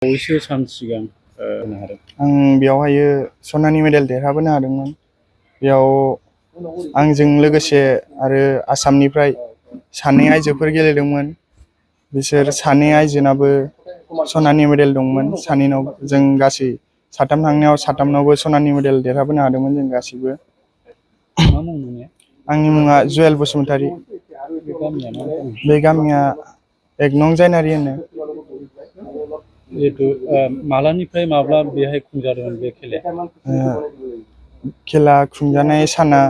WUSHU सान सिगां आं बेयावहायो सनानि मेडेल देरहाबोनो हादोंमोन। बेयाव आंजों लोगोसे आरो आसामनिफ्राय सानै आइजोफोर गेलेदोंमोन। बिसोर सानै आइजोनाबो सनानि मेडेल दंमोन। सानैनाव जों गासै साथाम थांनायाव साथामनावबो सनानि मेडेल देरहाबोनो हादोंमोन जों गासैबो। आंनि मुङा जुवेल बसुमतारी। बे गामिया 1 नं जायनारि होनो। जिहेतु मालानिफ्राय माब्ला बेहाय खुंजादोंमोन बे खेलाया? खेला खुंजानाय साना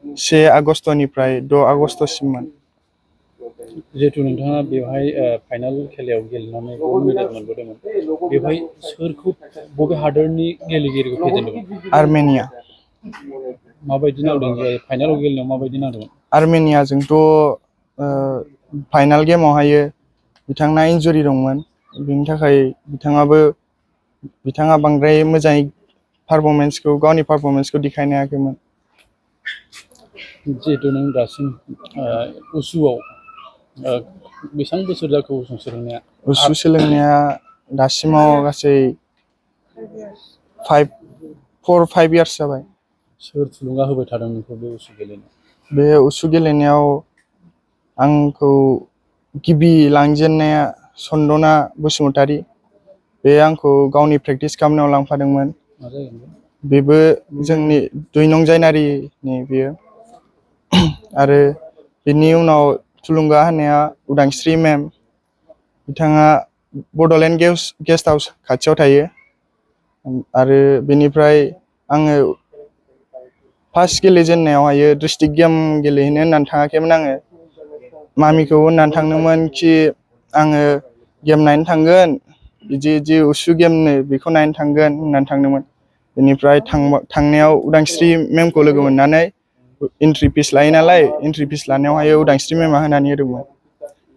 1 आगस्तनिफ्राय 6 आगस्तसिममोन। जिहेतु नोंथाङा बेवहाय फाइनाल खेलायाव गेलेनानै गल्ड मेडेल मोनबोदोंमोन, बेवहाय सोरखौ बबे हादोरनि गेलेगिरिखौ फेजेनदोंमोन? आर्मेनिया। माबायदि नांदों फाइनालाव गेलेनायाव माबायदि नांदोंमोन? आर्मेनियाजोंथ' फाइनाल गेमावहायो बिथांना इन्जुरि दंमोन। बिनि थाखाय बिथाङा बांद्राय मोजाङै गावनि पारफरमेन्सखौ देखायनो हायाखैमोन। जिहेतु नों दासिम WUSHUआव बेसेबां बोसोर जाखो WUSHU सोलोंनाया? WUSHU सोलोंनाया दासिमाव गासै 4-5 इयार्स जाबाय। सोर थुलुंगा होबाय थादों नोंखौ बे WUSHU गेलेनायाव? बे WUSHU गेलेनायाव आंखौ गिबि लांजेननाया सन्दना बसुमतारी। बे आंखौ गावनि प्रेक्टिस खालामनायाव लांफादोंमोन। बेबो जोंनि 2 नं जायनारिनि बेयो। आरो बिनि उनाव थुलुंगा होनाया उदांस्रि मेम। बिथाङा बड'लेण्ड गेस्ट हाउस खाथियाव थायो। आरो बेनिफ्राय आङो फार्स्ट गेलेजेननायावहायो डिस्ट्रिक्ट गेम गेलेहैनो होननानै थाङाखैमोन आङो। मामिखौ होननानै थांदोंमोन कि आङो गेम नायनो थांगोन, बिदि WUSHU गेमनो बेखौ नायनो थांगोन होननानै थांदोंमोन। बेनिफ्राय थांनायाव उदांस्रि मेमखौ लोगो मोननानै एन्ट्रि फिस लायो नालाय, एन्ट्रि फिस लानायावहाय उदांस्रि मेमा होनानै होदोंमोन।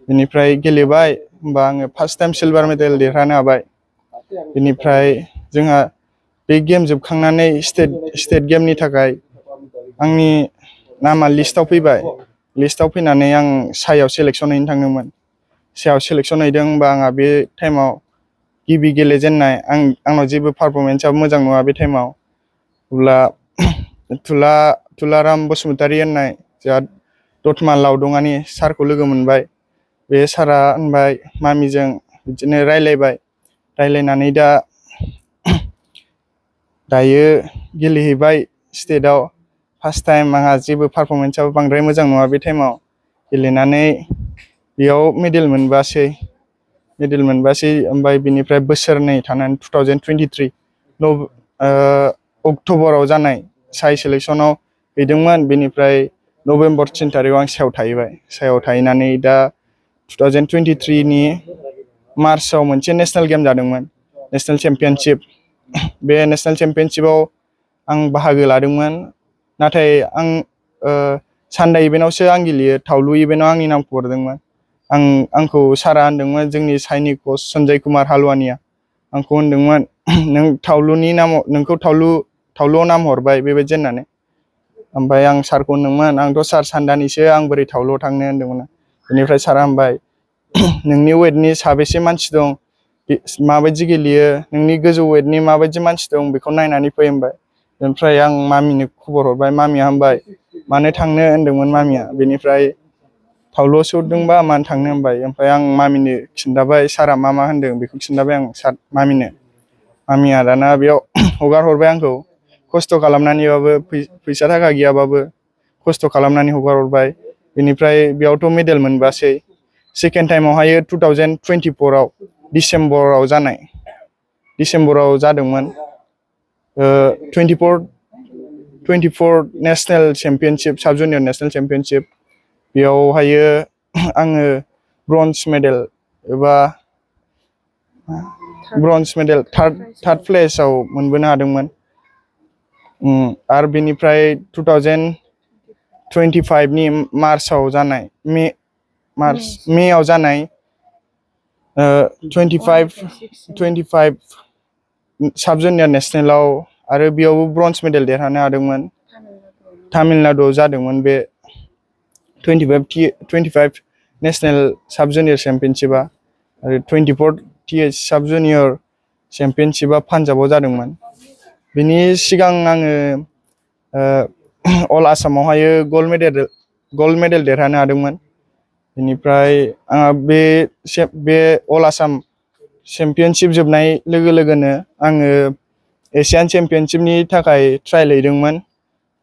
बेनिफ्राय गेलेबाय, होमबा आङो फार्स्ट टाइम सिलभार मेडेल देरहानो हाबाय। बेनिफ्राय जोंहा बे गेम जोबखांनानै स्टेट गेमनि थाखाय आंनि नामा लिस्टआव फैबाय। लिस्टआव फैनानै आं सायाव सेलेक्सन हैनो थांदोंमोन। सायाव सेलेक्सन हैदों, होमबा आंहा बे टाइमाव गिबि गेलेजेननाय, आंनाव जेबो पारफरमेन्सआबो मोजां नङा बे टाइमाव। अब्ला तुलाराम बसुमतारी होननाय जोंहा दतमा लावदंगानि सारखौ लोगो मोनबाय। बे सारा होनबाय मामिजों बिदिनो रायलायनानै दायो गेलेहैबाय स्टेटआव। फार्स्ट टाइम आंहा जेबो पारफरमेन्सआबो बांद्राय मोजां नङा बे टाइमाव। गेलेनानै बेयाव मेडेल मोनबोआसै। ओमफ्राय बिनिफ्राय बोसोरनै थानानै 2023 अक्ट'बराव जानाय साइ सेलेक्सनाव हैदोंमोन। बेनिफ्राय नभेम्बर 3 थारिखआव आं सायाव थाहैबाय। सायाव थाहैनानै दा 2023नि मार्चआव मोनसे नेसनेल गेम जादोंमोन, नेसनेल चेम्पियनशिप। बे नेसनेल चेम्पियनशिपआव आं बाहागो लादोंमोन। नाथाय आं सान्डे इभेन्टआवसो आं गेलेयो। थावलु इभेन्टआव आंनि नामखौ हरदोंमोन। आंखौ सारा होनदोंमोन, जोंनि साइनि कच सन्जय कुमार हालवानिया आंखौ होनदोंमोन, नोंखौ थावलुआव नाम हरबाय बेबायदि होननानै। ओमफ्राय आं सारखौ होनदोंमोन, आंथ' सार सान्डानिसो, आं बोरै थावलुआव थांनो होनदोंमोन। बेनिफ्राय सारा होनबाय, नोंनि वेटनि साबेसे मानसि दं, माबायदि गेलेयो, नोंनि गोजौ वेटनि माबायदि मानसि दं, बेखौ नायनानै फै होनबाय। ओमफ्राय आं मामिनो खबर हरबाय। मामिया होनबाय, मानो थांनो होनदोंमोन मामिया। बेनिफ्राय थावलुआवसो हरदोंबा मानो थांनो होनबाय। ओमफ्राय आं मामिनो खिन्थाबाय, सारा मा होनदों बेखौ खिन्थाबाय आं मामिनो। मामिया दाना बेयाव हगार हरबाय आंखौ। खस्थ' खालामनानैबाबो, फैसा थाखा गैयाबाबो खस्थ' खालामनानै हगार हरबाय। बेनिफ्राय बेयावथ' मेडेल मोनबोआसै। सेकेन्ड टाइमावहाय 2024आव डिसेम्बराव जादोंमोन 24 नेसनेल चेम्पियनशिप, साब जुनियर नेसनेल चेम्पियनशिप। बेयावहायो आङो ब्रन्ज मेडेल थार्ड प्लेसाव मोनबोनो हादोंमोन। आरो बेनिफ्राय 2025नि मार्चआव जानाय, मेआव जानाय 25 साब जुनियर नेसनेलाव आरो बेयावबो ब्रन्ज मेडेल देरहानो हादोंमोन। तामिलनाडुआव जादोंमोन बे 25 नेसनेल साब जुनियर चेम्पियनशिपआ। आरो 24 साब जुनियर चेम्पियनशिपआ पान्जाबाव जादोंमोन। बिनि सिगां आङो अल आसामावहाय गल्ड मेडेल देरहानो हादोंमोन। बेनिफ्राय आंहा बे अल आसाम चेम्पियनशिप जोबनाय लोगो लोगोनो आङो एशियान चेम्पियनशिपनि थाखाय ट्रायल हैदोंमोन।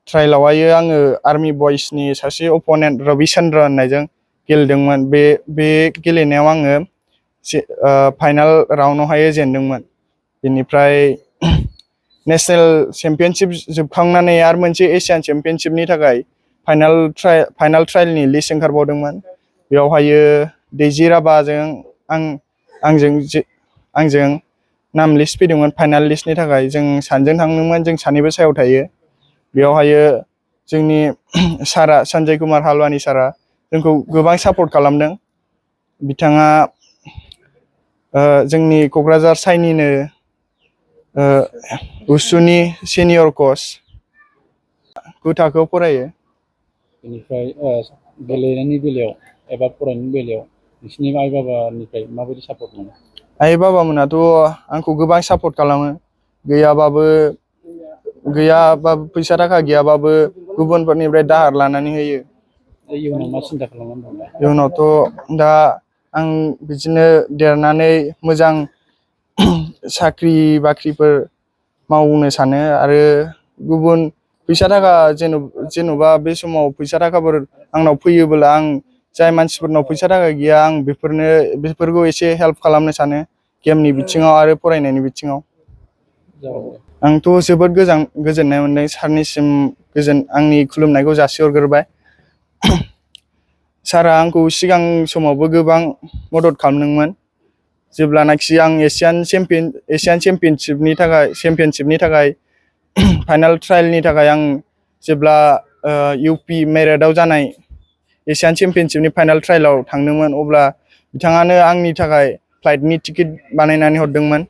ट्रायलावहाय आङो आर्मि बयसनि सासे अपोनेन्ट रबि चन्द्र होननायजों गेलेदोंमोन। बे गेलेनायाव आङो फाइनाल राउन्डआवहाय जेनदोंमोन। बेनिफ्राय नेशनेल चेम्पियनशिप जोबखांनानै आरो मोनसे एशियान चेम्पियनशिपनि थाखाय फाइनाल ट्रायलनि लिस्ट ओंखारबावदोंमन। बेयावहाय दैजि राभाजों आंजों नाम लिस्ट फैदोंमोन फाइनाल लिस्टनि थाखाय। जों सानैजों थांदोंमोन, जों सानैबो सायाव थायो। बेयावहाय जोंनि सारा सन्जय कुमार हालवानी सारा जोंखौ गोबां सापर्ट खालामदों। बिथाङा जोंनि क'क्राझार साइनिनो WUSHUनि सिनियर कच, 9 थाखोआव फरायो। बेनिफ्राय गेलेनायनि बेलायाव एबा फरायनायनि बेलायाव नोंसिनि आइ बाबानिफ्राय माबायदि सापर्ट मोनो? आइ बाबामोनाथ' आंखौ गोबां सापर्ट खालामो। गैयाबाबो फैसा थाखा गैयाबाबो गुबुनफोरनिफ्राय दाहार लानानै होयो। इयुनाव मा सिन्था खालामनानै दं? इयुनावथ' दा आं बिदिनो देरनानै मोजां साख्रि बाख्रिफोर मावनो सानो आरो गुबुन फैसा थाखा जेन'बा बे समाव फैसा थाखाफोर आंनाव फैयोब्ला आं जाय मानसिफोरनाव फैसा थाखा गैया आं बेफोरखौ एसे हेल्प खालामनो सानो गेमनि बिथिङाव आरो फरायनायनि बिथिङाव। आंथ' जोबोद गोजोननाय मोनदों। सारनिसिम आंनि खुलुमनायखौ जासिहरग्रोबाय। सारा आंखौ सिगां समावबो गोबां मदद खालामदोंमोन। जेब्लानाखि आं एशियान चेम्पियनशिपनि थाखाय फाइनाल ट्रायलनि थाखाय आं जेब्ला इउपि मेरिटआव जानाय एशियान चेम्पियनशिपनि फाइनाल ट्रायलाव थांदोंमोन, अब्ला बिथाङानो आंनि थाखाय फ्लाइटनि टिकेट बानायनानै हरदोंमोन।